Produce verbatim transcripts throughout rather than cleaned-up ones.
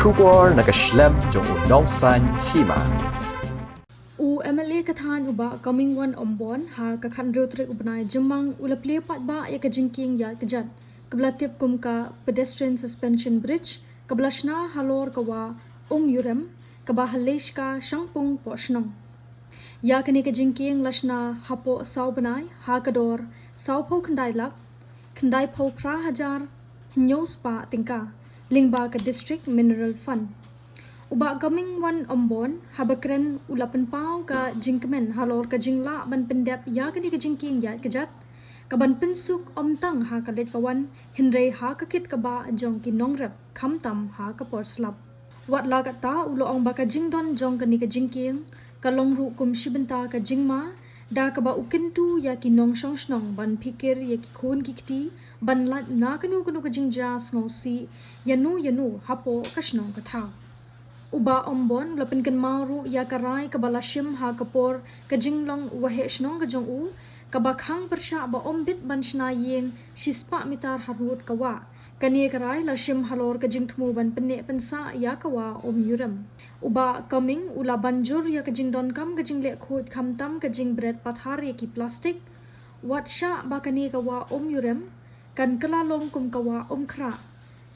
Khubor na ka shlem jong u nongsaiñ hima. U M L A ka thaiñ u Bah Comingone Ymbon ha ka khathynriew tarik u bnai Jymmang u la plie paidbah ïa ka jingkieng ïaid kjat kaba la tip kum ka pedestrian suspension bridge kaba la shna halor ka wah Umïurem kaba ha Leiska Shangpung Pohshnong. Ïa kane ka jingkieng la shna hapoh saw bnai ha ka dor sawphew khyndai lak khyndaiphew phra hajar hynñiew spah tyngka lyngba ka District Mineral Fund. U Bah Comingone Ymbon haba kren u la pynpaw ka jingkmen halor ka jinglah ban pyndep ïa kane ka jingkieng ïaid kjat kaban pynsuk ym tang ha ka leit ka wan hynrei ha ka kit ka bah jong ki nongrep khamtam ha ka por slap. Wat la katta u la ong ba ka jingdon jong kane ka jingkieng ka long ruh kum shi bynta ka jingma da kaba u kyntu ïa ki nongshong shnong ban phikir ïa ki khun ki kti ban lait na kano kano ka jingjia sngewsih ïano ïano hapoh ka shnong ka thaw. U Bah Ymbon u la pynkynmaw ruh ïa ka rai kaba la shim ha ka por ka jinglong waheh shnong ka jong u kaba khang pyrshah ba ym bit ban shna ïing shispah mitar harud ka wah. Kane ka rai la shim halor ka jingthmu ban pynneh pynsah ïa ka wah Umïurem. U Bah Coming u la ban jur ïa ka jingdonkam ka jingleh khuid khamtam ka jingbret pathar ïa ki plastik. Wat shah ba kane ka wah Umïurem kan kylla long kum ka wah Umkhrah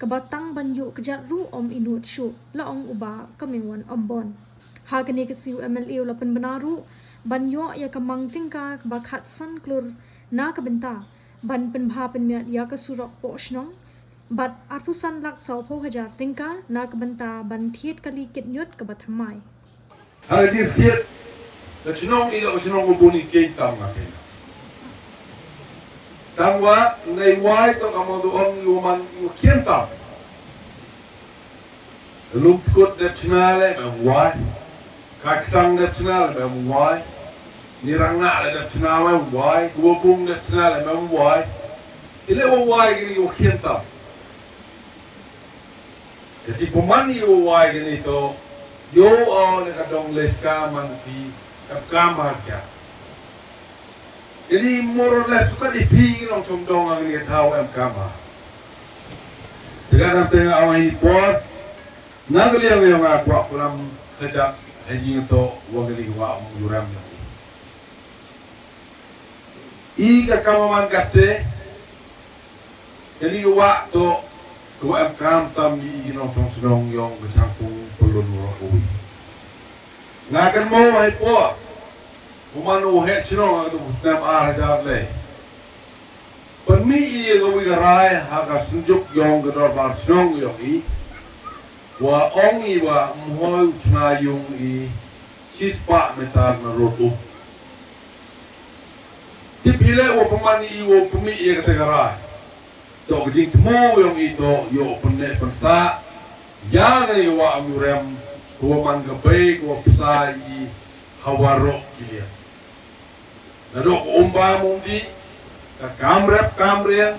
kaba tang ban ïuh kjat ruh ym inud shuh, la ong u Bah Comingone Ymbon. Ha kane ka sngi u M L A u la pynbna ruh ban ïoh ïa ka mang tyngka kaba khatsan klur na ka bynta ban pynbha pynmiat ïa ka surok Pohshnong bad arphew san lak sawphew hajar tyngka na ka bynta ban thied kali kit ñiut kaba thymmai. Ha ka jingskhiat ka chnong i da ka chnong u bun i keiñ tam nga keiñ. Tang wa nei wai to ka mo do ong i wa man i wa khian tam. Lum tkut dep chna le mem wai. Ka ksang dep chna le mem wai. Ni rang na le dep chna mem wai. Gua bung dep chna le mem wai. Ile wa wai gini wa khian tam. Ka jingpynman ïa u wai kane to, ïoh o ne ka dong leh ka man ki ka kam ha ka. Kane more or less to ka dei phi ngi long chom dong ha kane ka thaw em kam ha. Te ka dang te nga ong ha i por, na ka liang ïa nga kwah klam ka jaka ha jingto wa kane ka wah Umïurem. I ka kam man kate, kane ka wah to, ka wah em kam tam i ki nongshong shnong yong ka Shangpung Pyllun Mawroh kawi. Nga kynmaw ha i por, u man u heh shnong ha ka tu snem ar hajar le. Pynmih i kawi ka rai ha ka synjuk yong ka dorbar shnong yong i. Wa ong i wa mhoi u chna yung i shispah meter na rot u. Tip hi leh wa pynman i wa pynmih ïa kata ka rai. To ka jingthmu yong i to ïoh pynneh pynsah ïa kane ka wah Umïurem, ka wa man ka bei ka wa psa i ha waroh ki liang. Naduh ka um bam um dih, ka kam rep kam riang,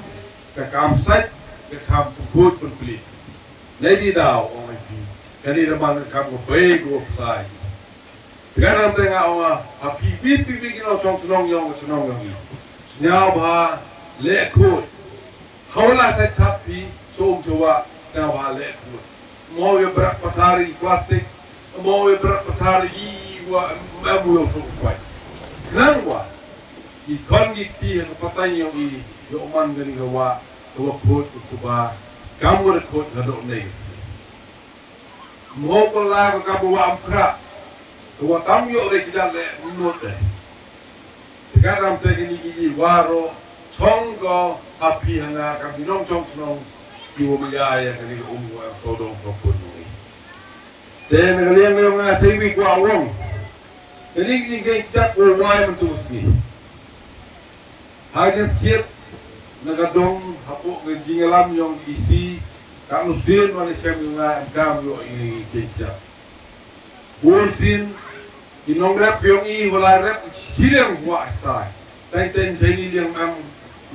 ka kam sait, ka kam pynkhuid pynplie. Nei di daw ong ai phi, kane da man ka kam ka bei ka wa psa i. Te ka dang te nga ong ha phi bit phi bit ki nongshong shnong yong ka shnong yong i. Sñiawbha leh khuid. Hawla sa thap phi chom chwa sñiawbha leh khuid. Mo ye brak pathar i plastik, mo ye brak pathar i wa em u yong suk kwai. Nang wa i khon ki kti ha ka pateng yong i, yoh man kani ka wa, ka wa khuid ka suba, kam wa khuid ka dok nei ka sngi. Mo ko la ka ka wa am khra. Ka wa tam yoh le ki dan le mut de. Te ka dam te kini ki waroh chong ko ha phi ha nga ka ki nongshong shnong ki wa maya ïa kani ka um wa so dong so pun ni. Te na ka liang nga sei wi kwa wong. Kani kini ki tak wa wai man tu sngi. Ha ka jingskhiat na ka dong hapoh ka jingïalam yong ka E C, ka nu sien wan i chem yong nga em kam yoh i ngi kei kya. Bun sien i nong rep yong i wa lai rep i chi liang wa stai. Teng teng chai ni liang em,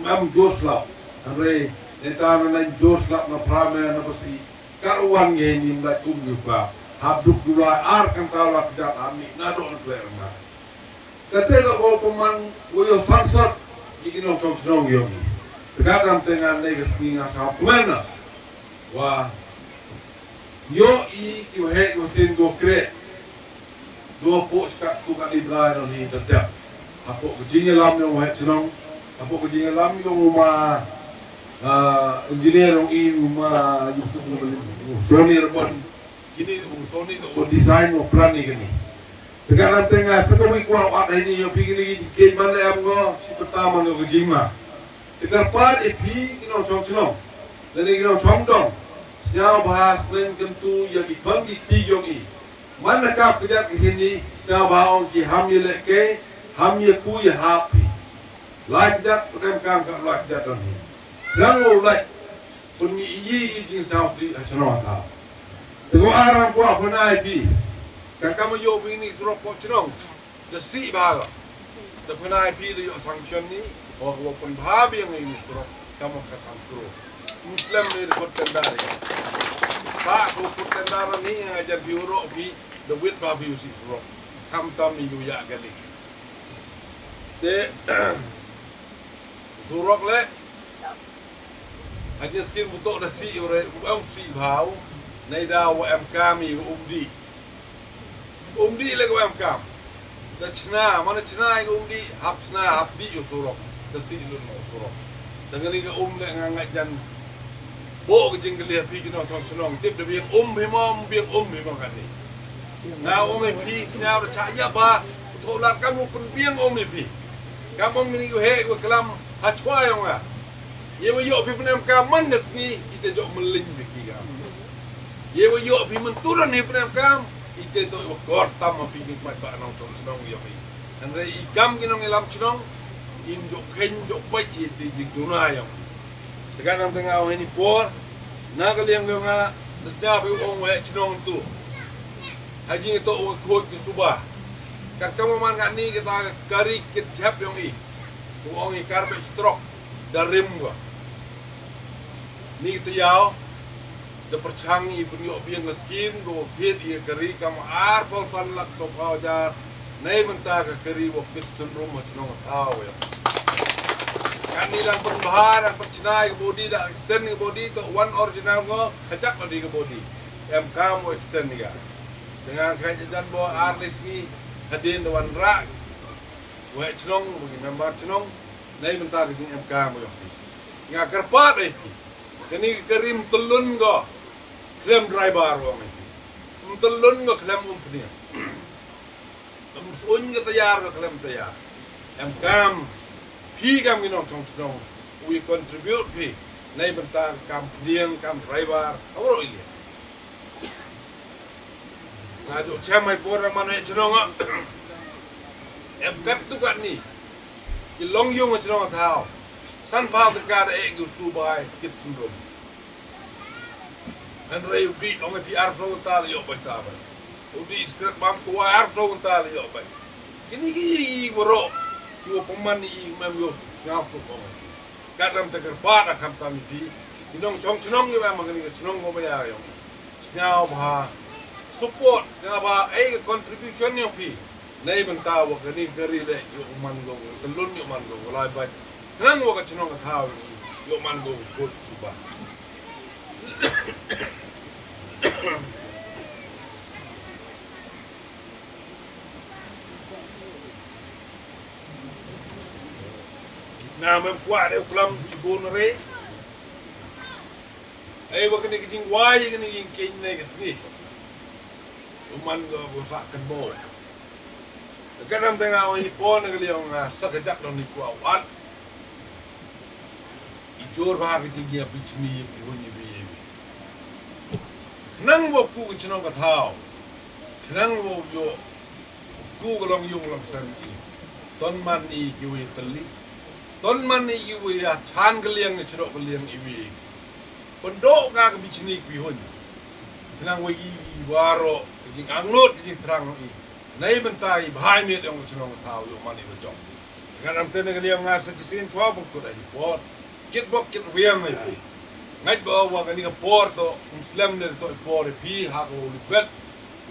em jor slap. Hynrei neta na nang jor slap na prame na basi. Ka wan ngi ni mlai um ni pa. Hap duk dulai ar kan tau lak jat ami na dong na klek rama. Kate ka ko pynman wa ïoh sangsot i ki nongshong shnong yong i. Te ka dam te ngan nei ka sngi nga sa pynman na. Wa Ïohi ki waheh ki wasien, ko kreh. Dei hapoh shkak tu ka dei bla don hi da dep. Hapoh ka jingïalam jong u waheh chnong, hapoh ka jingïalam jong u ma, ah, engineer jong i, u ma, u Sony Rabon. Kini u Sony u design, u plan ïa kini. Te ka nam te nga sa kawei kwah wan hangne ïa phi kini ki, ki ban da em ngo, shi pynta man ka jingma. Te kyrpad ïa phi ki nongchong chnong lane ki nongchong dong, sngewbha sngewbha kyntu ïa ki khon ki kti jong i. Man la kap kjat ki khynnah, sngewbha ong ki ham ïalehkai, ham ïaku ïahap phi. Lait kjat pynemkam, ka lait kjat don hi. Rang u lait, pynmih ïa i jingsngewsih ha chnong ha thaw. Te ko aram kwah pynai phi. Ka kam ïoh phi ni surok ko chnong. Da sih bha ka. Da pynai phi da ïoh sanction ni, o ka pynbha biang ïa ni surok, kam ka san crore. Muslim ni da kut tender ïa. Ba ko kut tender ni nga jan phi urok phi, da wit bha phi u sih surok. Kam tam ni ïu ïa ka ni. Te surok le. Hajin skin butok da sih ure, u em sih bha u, nai da u em kam i u um dih. U um dih le u em kam. Da chna, mana chna i u um dih, hap chna, hap dih u surok. Da sih lun u surok. Da ngani ka um le nga nga jan. Bo ka jingkylli ha phi ki nongchong chnong, tip da biang um phi mo, biang um phi mo kani. Nga ong ïa phi, sngewbha da chah ïa ba, u thoh lad kam u pynbiang um ïa phi. Kam ong ngini u heh u klam ha chwa ïong nga. Ïa wa ïoh phi pynemkam man nga sngi, ite jok mylliñ phi ki kam. Ïa wa ïoh phi mynturan hi pynemkam, ite to ïa wa kor tam ma phi ki smat ba nongchong chnong ïong i. Hynrei i kam ki nongïalam chnong, im jok kheiñ jok peit ïa te jingduna ïong i. Te ka nang te nga ong ha ini por, na ka liang ka nga, da sñiaw phi u ong waheh chnong tu. Ha jingïatoh wa khooid ka suba. Katkam wa man katni kata ka kari kit jhep yong i. U ong i kar beit strok, da rim ko. Ni kata yaw, da pyrchang i pynïoh biang ka skim, ko wa thied i ka kari kam arphew san lak sawphew hajar. Nei mynta ka kari wa kit synrum ha chnong ka thaw ya. Kan ni dang pynbha, dang pynchna ka body, dang extend ka body, to wan original ngo, khajak ka di ka body. Em kam wa extend ka. Dengan ka jajan bo arlis ni, hadien da wan rak. Wa chnong, wa member chnong, nei mynta ka jing em kam wa. Nga kyrpad ai ki. Kani ka kari mtylun ko, khlem driver wa ngai ki. Mtylun ko khlem um pniang. Kam suñ ka tayar ka khlem tayar. Em kam, phi kam ki nongchong chnong, wi contribute phi, nei bynta kam pdiang, kam driver, awro ili. Nga ju chem hai por man hai chnong a. Em pep tu kat ni. Ki long yung chnong a thao. San pha tu ka da e ki subai, kit sundum. Hynrei u dih ong phi arphew ta la ïoh bai sa bai. U dih skret bam kwai arphew ta la ïoh bai. Kini ki i i bro. Ki wa pynman i i mem ïoh sngap tu ong. Ka dam ta kyrpad a kham tam i phi. Ki nongchong chnong i bam kani ka chnong ko ba ya ïong. Sngap bha. Support, sngap bha, ei ka contribution yong phi. Nei bynta wa kani ka ri le ïoh man go, ka lun ïoh man go, lai bai. Khnang wa ka chnong ka thaw ïoh man go, ka khot suba. Na mem kwah de u klam ki bun re. Ei wa kani ka jingwai, kani ka jingkhein ne ka sngi. U man go, go sa kan mo. Ka dam te nga ong i pon ka liang nga sa ka jak dong ni kwah wat. I jor bha ka jingïa bichni i hun i bi. Khnang wa ku ka chnong ka thaw. Khnang wa yo ku ka long yung long san i. Ton man i ki wi tali. Ton man i ki wi ya chan ka liang ni chnong ka liang i wi. Pyndoh ka ka bichni ki hun. Khnang wa i waro ka jingangnud ka jingthrang i. Nei bynta i bhai miet yong ka chnong ka thaw ïoh man i ba jong. Ngan am tene ka liang nga sa chisien chwa bang kut ai por. Kit bok kit wiang ai phi. Ngait ba wa kani ka por to, um slem ne to i por i phi ha ka uli bet.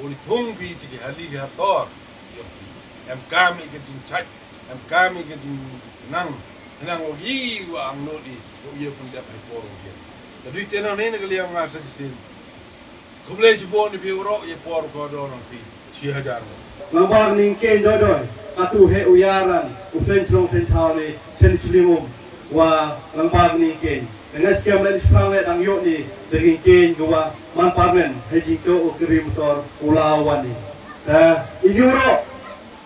Uli thung phi chi ki hali ki hator. Ïoh phi. Em kam i ka jingchait. Em kam i ka jingnang. Nang wa i wa angnud i. Wa i pun dep ai por wa i. Ka dui tene ne ka liang nga sa chisien. Khublei chibun ïa phi waroh ïa por kordor nang phi. Shi hajar mo. Lang ba ning kein doi doi. Katu he u yaran u sen chlong sen thaw ni sen chling um. Wa lang ba ning kein. Nang es kem len sprang le dang yo ni daging kein gwa man parmen he jing to u kiri motor u la wan ni. Ta inyu ro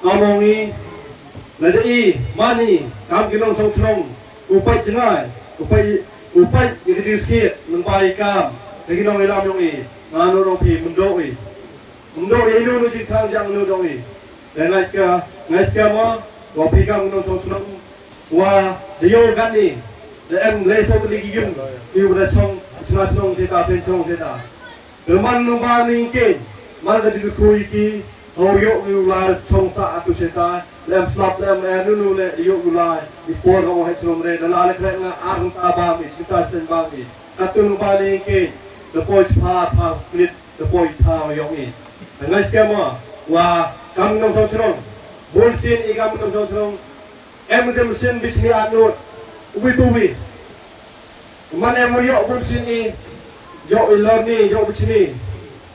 among i la de i mani kam ki nong song chlong u pai chngai u pai u pai ïa ki jing skit nang ba i kam. Daging nong ilam yong i ngano nong phi mendo i. Mendo ïa inu nu jingkhang jang nu dong i. Dei ngai ka ngai skema wa phi kam nong song shnong wa de yo gan ni. De em lei so tli ki yum ni wa da chong sna shnong theta sen chong theta. De man nong ba ni ke man ka jingkhu i ki ho yo ni wa la chong sa atu theta. De em slap de em eh nu nu le de yo wa la i por ka wa he shnong re de la le kre nga ar ta ba mi chita sen ba mi. Katu nong ba ni ke de poi pha pha klit. Te poi thaw yong i. Ngai skema wa kam nong song chnong. Bun sien i kam nong song chnong. Em dem sien bichni anut. Ubi tubi. Man em yo bun sien i. Yo i lor ni yo bichni.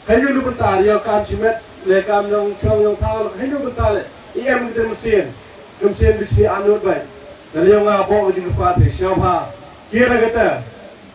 Hayu lu bentar yo kam chimet le kam nong chnong yong thaw hayu bentar le. I em dem sien. Dem sien bichni anut bai. Dan yong a bo jing pat hi siapa. Kira kata.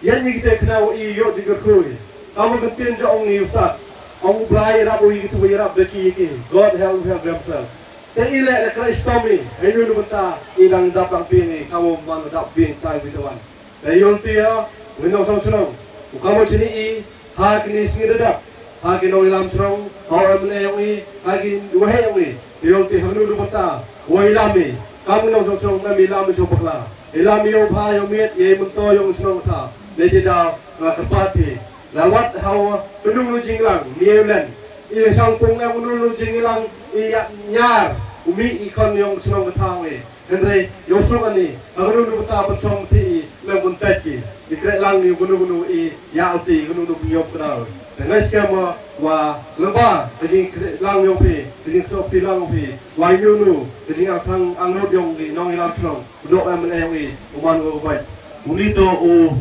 Yan ni kita kena i yo di gerkui. Kamu ketin jo ong ni ustad. Ong u Blai rap u i gitu i rap deki i ki. God help help themselves. Te i le le kena istomi. Henu nu benta i dang dap dang ping i kamu man dap ping tai gitu wan. Te yon ti ya winong song senong. U kamu chini i ha kini singi dedak. Ha ki nong ilam song ha em le yong i ha ki wahe yong i. Te yon ti ha nu nu benta wa ilam i. Kamu nong song song mem ilam i song pakla. Ila mi yong pha yong miet ye mento yong shnong tha. Ne ti da nga kyrpad phi. La wat hawa penung lu jinglang mi ye len. I sang pung em penung lu jinglang i ya nyar. U mi i kon yong shnong tha we. Hynrei yong suk ani ha penung lu ta pechong ti i lem pun tet ki. I krek lang ni gunu gunu i ya alti gunu gunu yong kenal. Ngai skema wa leba ka jing krek lang yong phi ka jing sok phi lang phi. Wa yu nu ka jing ang thang ang nud yong ki nong ilam shnong. Dok em le yong i u man go bai. Uni to u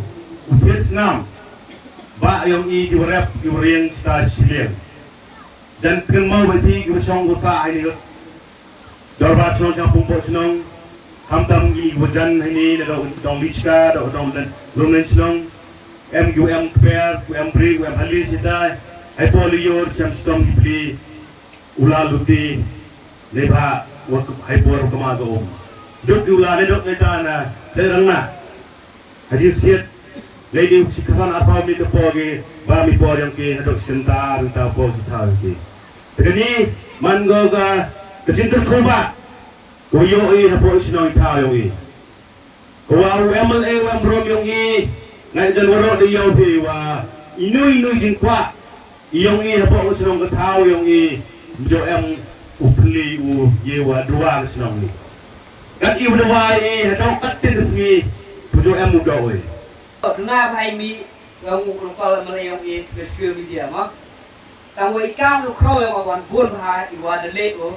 u thied snam. Ba yong i ki rep ki rieng chita shilieng. Jan tken mau bai ti ki shong u sa hai ni. Dorbar shnong sha pung po shnong. Ham tam i u jan hai ni na dong dong lichka dong dong dan rum nen shnong. Em ki em kper em bri em hali chita. Hai po li yor cham stom ki pli. U la luti ne ba wa hai por ka ma ka um. Duk u la ne duk ne ta na te rang na. Haji siet ne di u si ka san arpau mi te po gi ba mi por yang ki ha duk si ta ru ta po si ta ki. Te ni man go ga ka jin ter ko ba ko yo i ha po si no i ta yo i. Ko wa u M L A u em rom yong i ngai jan waro de yo phi wa inu inu jin kwa. I yong i hapoh u chnong ka thaw yong i. Mjo em u pli u ye wa dua ka chnong i. Kat i u dua i hapoh kat tin sngi. Mjo em u do i. Duna bhai mi yong u lokal mala yong i special media ma. Tang wa i kam u khro yong wan bun bha i wa de le u.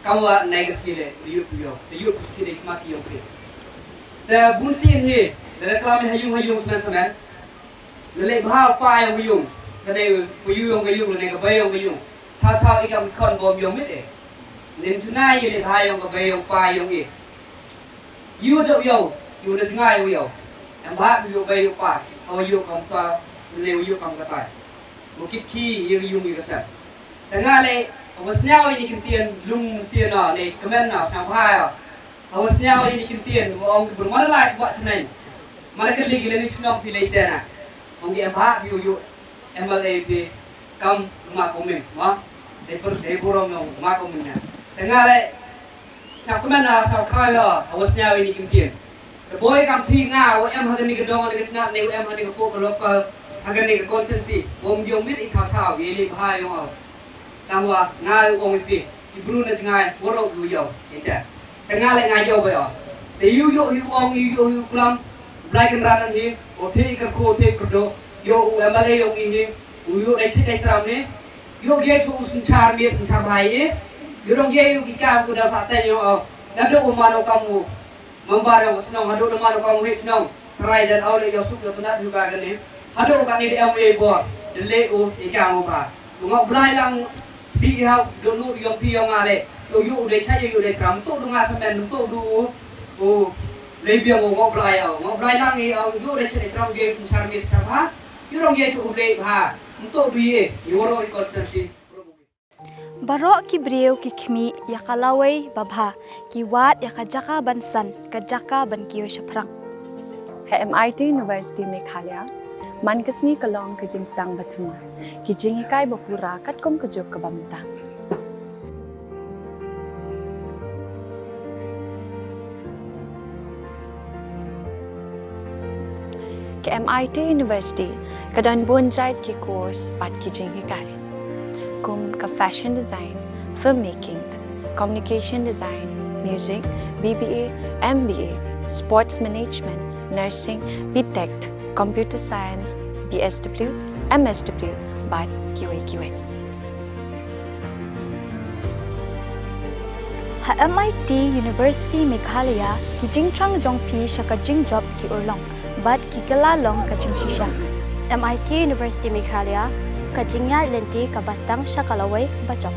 Kam wa nai ka ski le de yu yu de yu ski de kma ki yong i. Te bun sin hi de reklam ha yung ha yung semen semen. Lele bha pa yong ka yung. Ka dei pa yu yong ka yung lele ka bai yong ka yung. Thaw thaw i kam khon bom yong mit e. Nim tuna i le bha yong ka bai yong pa yong i. Yu jok yo yu na jngai yo. Em bha yu bai yu pa. Aw yu kam pa lele yu kam ka tai. Mo kit ki yu yung yu ka sem. Tanga le aw sniaw i ni kin tien lung sien na ne kmen na sang bha ya. Hawa sniaw ini kin tien wa ong ki bermana la chwa chnai. Mana kin ligi le ni shnong pi le tena. Ong ki em ha yu yu M L A pi kam ma komin ma. Dei per dei burom no ma komin na. Tanga le sa kmen na sa kha ya hawa sniaw ini kin tien. Te boy kam pi nga wa em ha ni ka dong ni ka chna ne wa em ha ni ka po ka lokal ha ni ka constituency. Bom yong mit i thaw thaw ye le bha yong aw. Tang wa nga ong pi. Ki bru na jngai waro yu yo ita. Tanga le nga yo ba yo. Te yu yo yu ong yu yo yu klam. Blai kan ran hi o the ka ko the ka do. Yo u M L A yo i hi. U yo dai chit dai tram ni. Yo ye chu u sunchar mi sunchar bhai e. Yo dong ye yu ki kam ku da sa ten yo o. Da do u mano kam u. Member yo chnong hadu da mano kam u he chnong. Trai dan au le yo suk yo tunat yu ka ni. Hadu ka ni de am ye bor. Le u i ka mo ba. Ngo blai lang si ha do nu yong pi yong ale. Do yu de cha yu de tram to do nga sa men to do. O le bi ngo ngo blai au. Ngo blai lang i au yu de cha de tram bi sin char mi char ha. Yu rong ye chu le ha. To do ye. Yu ro i constituency. Baroh ki briew ki khmih ïa ka lawei babha, ki wad ïa ka jaka ban san, ka jaka ban kiew shaphrang. Ha M I T University Meghalaya, man ka sngi ka long ka jingsdang ba thymmai, ki jinghikai ba pura katkum ka juk kaba mynta. Ka M I T University ka don bun jait ki course bad ki jinghikai, kum ka fashion design, filmmaking, communication design, music, B B A, M B A, sports management, nursing, B Tech, computer science, B S W, M S W, bad kiwei kiwei. Ha M I T University Meghalaya, ki jingthrang jong phi sha ka jingjop ki urlong bad ki kylla long ka jingshisha. M I T University Meghalaya, ka jingïaid lynti kaba sdang sha ka lawei bajop.